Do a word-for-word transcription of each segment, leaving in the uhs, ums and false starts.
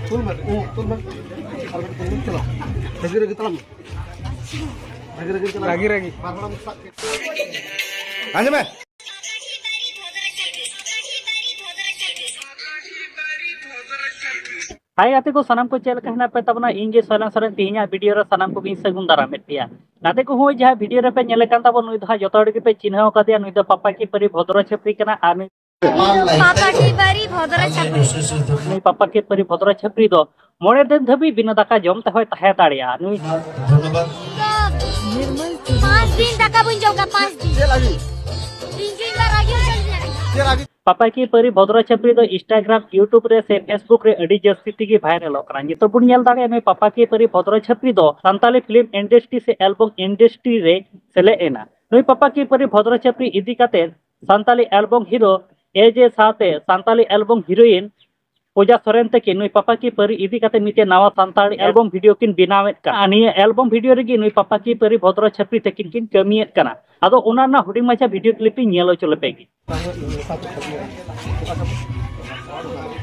ᱛᱩᱞ ᱢᱮ, ᱛᱩᱞ ᱢᱮ᱾ ᱟᱨ ᱢᱤᱫ ᱛᱩᱞ ᱢᱮ, ᱪᱟᱞᱟᱣ᱾ ᱨᱟᱹᱜᱤ ᱨᱟᱹᱜᱤ ᱛᱟᱲᱟᱢ ᱢᱮ᱾ ᱨᱟᱹᱜᱤ ᱨᱟᱹᱜᱤ ᱪᱟᱞᱟᱣ᱾ ᱨᱟᱹᱜᱤ ᱨᱟᱹᱜᱤ᱾ ᱵᱟᱨ ᱦᱚᱲᱮᱢ ᱥᱟᱵ ᱠᱮᱫ᱾ ᱟᱸᱡᱚᱢ ᱢᱮ᱾ ᱦᱟᱭ ᱜᱟᱛᱮ ᱠᱚ ᱥᱟᱱᱟᱢ ᱠᱚ, ᱪᱮᱫ ᱞᱮᱠᱟ ᱦᱮᱱᱟᱜ ᱯᱮ ᱛᱟᱵᱚᱱᱟ? ᱤᱧ ᱜᱮ ᱥᱚᱭᱞᱟᱝ ᱥᱚᱨᱮᱱ, ᱛᱮᱦᱮᱧᱟᱜ ᱵᱷᱤᱰᱤᱭᱳ ᱨᱮ ᱥᱟᱱᱟᱢ ᱠᱚᱜᱮᱧ ᱥᱟᱹᱜᱩᱱ ᱫᱟᱨᱟᱢᱮᱫ ᱯᱮᱭᱟ᱾ ᱜᱟᱛᱮ ᱠᱚ, ᱦᱚᱸᱜᱼᱚᱭ ᱡᱟᱦᱟᱸ ᱵᱷᱤᱰᱤᱭᱳ ᱨᱮᱯᱮ ᱧᱮᱞᱮ ᱠᱟᱱ ᱛᱟᱵᱚᱱ, ᱱᱩᱭ ᱫᱚ ᱦᱟᱸᱜ ᱡᱚᱛᱚ ᱦᱚᱲ ᱜᱮᱯᱮ ᱪᱤᱱᱦᱟᱹᱣ ᱟᱠᱟᱫᱮᱭᱟ, ᱱᱩᱭ ᱫᱚ ᱯᱟᱯᱟ ᱠᱤ ᱯᱟᱹᱨᱤ ᱵᱷᱚᱫᱨᱚ ᱪᱷᱟᱹᱯᱨᱤ ᱠᱟᱱᱟ᱾ ᱟᱨ ᱱᱩᱭ ᱯᱟᱯᱟ ᱠᱤ ᱯᱟᱹᱨᱤ ᱵᱷᱚᱫᱨᱚ ᱪᱷᱟᱹᱯᱨᱤ᱾ ᱱᱩᱭ ᱯᱟᱯᱟ ᱠᱤ ᱯᱟᱹᱨᱤ ᱵᱷᱚᱫᱨᱚ ᱪᱷᱟᱹᱯᱨᱤ ᱫᱚ ᱢᱚᱬᱮ ᱫᱤᱱ ᱫᱷᱟᱹᱵᱤᱡ ᱵᱤᱱᱟᱹ ᱫᱟᱠᱟ ᱡᱚᱢ ᱛᱮᱦᱚᱸᱭ ᱛᱟᱦᱮᱸ ᱫᱟᱲᱮᱭᱟᱜᱼᱟ᱾ ᱱᱩᱭ ᱫᱷᱚᱱᱭᱚᱵᱟᱫ᱾ ᱯᱟᱸᱪ ᱫᱤᱱ ᱫᱟᱠᱟ ᱵᱟᱹᱧ ᱡᱚᱢ ᱠᱟᱜ, ᱯᱟᱸᱪ ᱫᱤᱱ᱾ ᱤᱧ ᱫᱚ ᱤᱧ ᱫᱚ ᱨᱟᱹᱜᱤ ᱦᱚᱪᱚ ᱞᱤᱧᱟ᱾ ᱯᱟᱯᱟ ᱠᱤ ᱯᱟᱹᱨᱤ ᱵᱷᱚᱫᱨᱚ ᱪᱷᱟᱹᱯᱨᱤ ᱫᱚ Instagram, YouTube ᱨᱮ ᱥᱮ Facebook ᱨᱮ ᱟᱹᱰᱤ ᱡᱟᱹᱥᱛᱤ ᱛᱮᱜᱮ ᱵᱷᱟᱭᱨᱟᱞᱚᱜ ᱠᱟᱱᱟ᱾ ᱱᱤᱛᱚᱜ ᱵᱚᱱ ᱧᱮᱞ ᱫᱟᱲᱮᱭᱟᱜᱼᱟ, ᱱᱩᱭ ᱯᱟᱯᱟ ᱠᱤ ᱯᱟᱹᱨᱤ ᱵᱷᱚᱫᱨᱚ ᱪᱷᱟᱹᱯᱨᱤ ᱫᱚ ᱥᱟᱱᱛᱟᱞᱤ film industry ᱥᱮ album industry ᱨᱮ ᱥᱮᱞᱮᱫ ᱮᱱᱟ᱾ ᱱᱩᱭ ᱯᱟᱯᱟ ᱠᱤ ᱯᱟᱹᱨᱤ ᱵᱷᱚᱫᱨᱚ ᱪᱷᱟᱹᱯᱨᱤ ᱤᱫᱤ ᱠᱟᱛᱮ ᱥᱟᱱᱛᱟᱞᱤ album hero ᱮ ᱡᱮ ᱥᱟᱶᱛᱮ ᱥᱟᱱᱛᱟᱞᱤ album heroine ᱯᱩᱡᱟ ᱥᱚᱨᱮᱱ ᱛᱟᱹᱠᱤᱱ ᱱᱩᱭ ᱯᱟᱯᱟ ᱠᱤ ᱯᱟᱹᱨᱤ ᱤᱫᱤ ᱠᱟᱛᱮ ᱢᱤᱫᱴᱮᱱ ᱱᱟᱣᱟ ᱥᱟᱱᱛᱟᱲᱤ album video ᱠᱤᱱ ᱵᱮᱱᱟᱣᱮᱫ ᱠᱟᱱᱟ᱾ ᱟᱨ ᱱᱤᱭᱟᱹ album video ᱨᱮᱜᱮ ᱱᱩᱭ ᱯᱟᱯᱟ ᱠᱤ ᱯᱟᱹᱨᱤ ᱵᱷᱚᱫᱨᱚ ᱪᱷᱟᱹᱯᱨᱤ ᱛᱟᱹᱠᱤᱱ ᱠᱤᱱ ᱠᱟᱹᱢᱤᱭᱮᱫ ᱠᱟᱱᱟ᱾ ᱟᱫᱚ ᱚᱱᱟ ᱨᱮᱱᱟᱜ ᱦᱩᱰᱤᱧ ᱢᱟᱪᱷᱟ video clip ᱤᱧ ᱧᱮᱞ ᱦᱚᱪᱚ ᱞᱮᱯᱮ ᱜᱮ᱾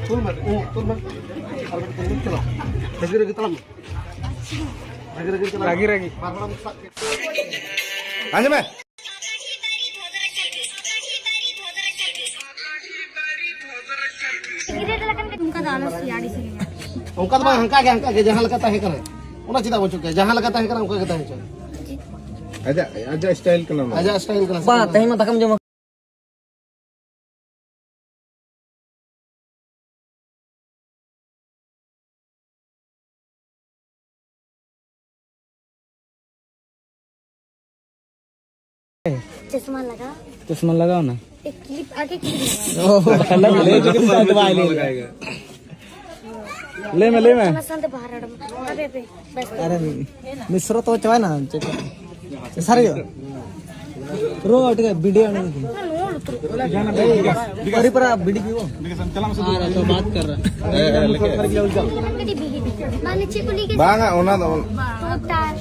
ᱛᱩᱞ ᱢᱮ, ᱛᱩᱞ ᱢᱮ᱾ ᱟᱨ ᱢᱤᱫ ᱛᱩᱞ ᱢᱮ, ᱪᱟᱞᱟᱣ᱾ ᱨᱟᱹᱜᱤ ᱨᱟᱹᱜᱤ ᱛᱟᱲᱟᱢ ᱢᱮ᱾ ᱨᱟᱹᱜᱤ ᱨᱟᱹᱜᱤ ᱪᱟᱞᱟᱣ᱾ ᱨᱟᱹᱜᱤ ᱨᱟᱹᱜᱤ᱾ ᱵᱟᱨ ᱦᱚᱲᱮᱢ ᱥᱟᱵ ᱠᱮᱫ᱾ ᱟᱸᱡᱚᱢ ᱢᱮ᱾ ᱜᱤᱫᱽᱨᱟᱹ ᱞᱮᱠᱟᱱ ᱜᱮ ᱚᱱᱠᱟ ᱫᱚ ᱟᱞᱚ ᱥᱮᱭᱟ, ᱟᱹᱲᱤᱥ ᱜᱮ᱾ ᱚᱱᱠᱟ ᱫᱚ ᱵᱟᱝ, ᱦᱟᱱᱠᱟ ᱜᱮ, ᱦᱟᱱᱠᱟ ᱜᱮ, ᱡᱟᱦᱟᱸ ᱞᱮᱠᱟ ᱛᱟᱦᱮᱸ ᱠᱟᱱᱟ, ᱚᱱᱟ ᱪᱮᱫᱟᱜ ᱵᱚᱱ ᱪᱤᱠᱟᱹᱭᱟ? ᱡᱟᱦᱟᱸ ᱞᱮᱠᱟ ᱛᱟᱦᱮᱸ ᱠᱟᱱᱟ, ᱚᱱᱠᱟ ᱜᱮ ᱛᱟᱦᱮᱸ ᱦᱚᱪᱚᱭ᱾ ᱟᱡᱟᱜ, ᱟᱡᱟᱜ style ᱠᱟᱱᱟ ᱚᱱᱟ ᱫᱚ᱾ ᱟᱡᱟᱜ style ᱠᱟᱱᱟ᱾ ᱵᱟᱝ, ᱛᱮᱦᱮᱧ ᱢᱟ ᱫᱟᱠᱟᱢ ᱡᱚᱢᱟ᱾ ᱪᱚᱥᱢᱟ ᱞᱟᱜᱟᱣ᱾ ᱪᱚᱥᱢᱟ ᱞᱟᱜᱟᱣ ᱱᱟ? ᱮ, clip, ᱟᱜᱮ clip ᱞᱟᱜᱟᱣ᱾ ᱚ, ᱵᱟᱠᱷᱟᱱ ᱫᱚ ᱞᱟᱹᱭ ᱦᱚᱪᱚ ᱠᱮᱫ ᱛᱟᱭ ᱫᱚ ᱵᱟᱭ ᱞᱟᱹᱭ ᱞᱮᱫᱟ᱾ ᱞᱟᱹᱭ ᱢᱮ, ᱞᱟᱹᱭ ᱢᱮ᱾ ᱚᱱᱟ ᱥᱟᱶᱛᱮ ᱵᱟᱦᱟ ᱨᱚᱲ ᱢᱮ᱾ ᱦᱟᱯᱮ, ᱦᱟᱯᱮ, ᱵᱮᱥ᱾ ᱟᱨᱮ, ᱢᱤᱥᱨᱚ ᱛᱚ ᱪᱟᱵᱟᱭᱱᱟ, ᱪᱮᱫ ᱠᱚ? ᱥᱟᱹᱨᱤ ᱜᱮ? ᱨᱚ, ᱴᱷᱤᱠ ᱟᱪᱷᱮ, video ᱟᱹᱰᱤ ᱯᱟᱹᱨᱤ ᱯᱟᱨᱟ video ᱯᱤᱭᱳ᱾ ᱟᱨ ᱛᱚ ᱵᱟᱛ ᱠᱟᱨ ᱨᱟ᱾ ᱢᱟᱱᱮ ᱪᱮᱫ ᱠᱚ ᱞᱟᱹᱭ ᱠᱮᱫᱟ? ᱵᱟᱝᱟ, ᱚᱱᱟ ᱫᱚ ᱴᱳᱴᱟᱞ᱾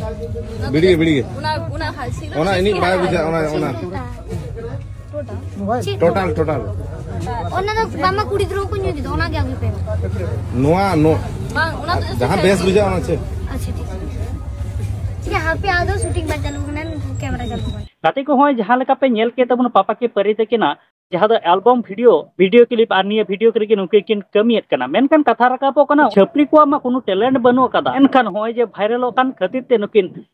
ᱵᱤᱲᱤ, ᱵᱤᱲᱤ᱾ ᱚᱱᱟ, ᱚᱱᱟ ᱦᱟᱞᱥᱤ ᱫᱚ ᱚᱱᱟ ᱤᱱᱤᱡ ᱵᱟᱭ ᱵᱩᱡᱷᱟᱹᱜᱼᱟ, ᱚᱱᱟ, ᱚᱱᱟ᱾ ᱪᱮᱫ ᱴᱳᱴᱟᱞ? Total, total. ᱚᱱᱟ ᱫᱚ ᱵᱟᱝᱢᱟ ᱠᱩᱲᱤ ᱜᱤᱫᱽᱨᱟᱹ ᱦᱚᱸᱠᱚ ᱧᱩᱭ ᱜᱮᱫᱚ, ᱚᱱᱟ ᱜᱮ ᱟᱹᱜᱩᱭ ᱯᱮ᱾ ᱱᱚᱣᱟ ᱱᱚ- ᱵᱟᱝ, ᱚᱱᱟ ᱫᱚ ᱡᱟᱦᱟᱸ ᱵᱮᱥ ᱵᱩᱡᱷᱟᱹᱜᱼᱟ ᱚᱱᱟ ᱪᱮᱫ? ᱟᱪᱪᱷᱟ, ᱴᱷᱤᱠ ᱟᱪᱷᱮ᱾ ᱴᱷᱤᱠ ᱟᱪᱷᱮ, ᱦᱟᱯᱮ, ᱟᱫᱚ ᱥᱩᱴᱤᱝ ᱵᱟᱝ ᱪᱟᱹᱞᱩ ᱠᱟᱱᱟ, ᱠᱮᱢᱮᱨᱟ ᱪᱟᱹᱞᱩ ᱠᱟᱱᱟ᱾ ᱜᱟᱛᱮ ᱠᱚ, ᱦᱚᱸᱜᱼᱚᱭ ᱡᱟᱦᱟᱸ ᱞᱮᱠᱟ ᱯᱮ ᱧᱮᱞ ᱠᱮᱫ ᱛᱟᱵᱚᱱᱟ ᱯᱟᱯᱟ ᱠᱤ ᱯᱟᱹᱨᱤ ᱛᱟᱹᱠᱤᱱᱟᱜ ᱡᱟᱦᱟᱸ ᱫᱚ ᱮᱞᱵᱟᱢ ᱵᱷᱤᱰᱤᱭᱳ, ᱵᱷᱤᱰᱤᱭᱳ ᱠᱞᱤᱯ, ᱟᱨ ᱱᱤᱭᱟᱹ ᱵᱷᱤᱰᱤᱭᱳ ᱨᱮᱜᱮ ᱱᱩᱠᱤᱱ ᱠᱤᱱ ᱠᱟᱹᱢᱤᱭᱮᱫ ᱠᱟᱱᱟ, ᱢᱮᱱᱠᱷᱟᱱ ᱠᱟᱛᱷᱟ ᱨᱟᱠᱟᱵᱚᱜ ᱠᱟᱱᱟ, ᱪᱷᱟᱹᱯᱨᱤ ᱠᱚᱣᱟᱜ ᱢᱟ ᱠᱳᱱᱳ ᱴᱮᱞᱮᱱᱴ ᱵᱟᱹᱱᱩᱜ ᱟᱠᱟᱫᱟ, ᱢᱮᱱᱠᱷᱟᱱ ᱦᱚᱸᱜᱼᱚᱭ ᱡᱮ ᱵᱷᱟᱭᱨᱟᱞᱚᱜ ᱠᱟᱱ ᱠᱷᱟᱹᱛᱤᱨ ᱛᱮ ᱱᱩᱠᱤᱱ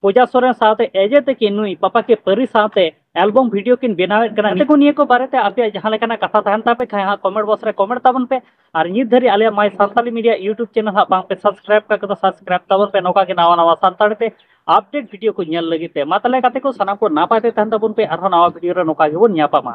ᱯᱩᱡᱟ ᱥᱚᱨᱮᱱ ᱥᱟᱶᱛᱮ ᱮᱡᱮ ᱛᱟᱹᱠᱤᱱ ᱱᱩᱭ ᱯᱟᱯᱟ ᱠᱤ ᱯᱟᱹᱨᱤ ᱥᱟᱶᱛᱮ ᱮᱞᱵᱟᱢ ᱵᱷᱤᱰᱤᱭᱳ ᱠᱤᱱ ᱵᱮᱱᱟᱣᱮᱫ ᱠᱟᱱᱟ᱾ ᱜᱟᱛᱮ ᱠᱚ, ᱱᱤᱭᱟᱹ ᱠᱚ ᱵᱟᱨᱮᱛᱮ ᱟᱯᱮᱭᱟᱜ ᱡᱟᱦᱟᱸ ᱞᱮᱠᱟᱱᱟᱜ ᱠᱟᱛᱷᱟ ᱛᱟᱦᱮᱱ ᱛᱟᱯᱮ ᱠᱷᱟᱱ ᱦᱟᱸᱜ ᱠᱚᱢᱮᱱᱴ ᱵᱚᱠᱥ ᱨᱮ ᱠᱚᱢᱮᱱᱴ ᱛᱟᱵᱚᱱ ᱯᱮ᱾ ᱟᱨ ᱱᱤᱛ ᱫᱷᱟᱹᱨᱤᱡ ᱟᱞᱮᱭᱟᱜ ᱢᱟᱭ ᱥᱟᱱᱛᱟᱞᱤ ᱢᱤᱰᱤᱭᱟ ᱭᱩᱴᱩᱵᱽ ᱪᱮᱱᱮᱞ ᱦᱟᱸᱜ ᱵᱟᱝ ᱯᱮ ᱥᱟᱵᱥᱠᱨᱟᱭᱤᱵ ᱠᱟᱜ ᱠᱟᱫᱟ, ᱥᱟᱵᱥᱠᱨᱟᱭᱤᱵ ᱛᱟᱵᱚᱱ ᱯᱮ ᱱᱚᱝᱠᱟ ᱜᱮ ᱱᱟᱣᱟ ᱱᱟᱣᱟ ᱥᱟᱱᱛᱟᱲᱤ ᱛᱮ ᱟᱯᱰᱮᱴ ᱵᱷᱤᱰᱤᱭᱳ ᱠᱚ ᱧᱮᱞ ᱞᱟᱹᱜᱤᱫ ᱛᱮ᱾ ᱢᱟ ᱛᱟᱦᱞᱮ ᱜᱟᱛᱮ ᱠᱚ, ᱥᱟᱱᱟᱢ ᱠᱚ ᱱᱟᱯᱟᱭ ᱛᱮ ᱛᱟᱦᱮᱱ ᱛᱟᱵᱚᱱ ᱯᱮ, ᱟᱨᱦᱚᱸ ᱱᱟᱣᱟ ᱵᱷᱤᱰᱤᱭᱳ ᱨᱮ ᱱᱚᱝᱠᱟ ᱜᱮᱵᱚᱱ ᱧᱟᱯᱟᱢᱟ᱾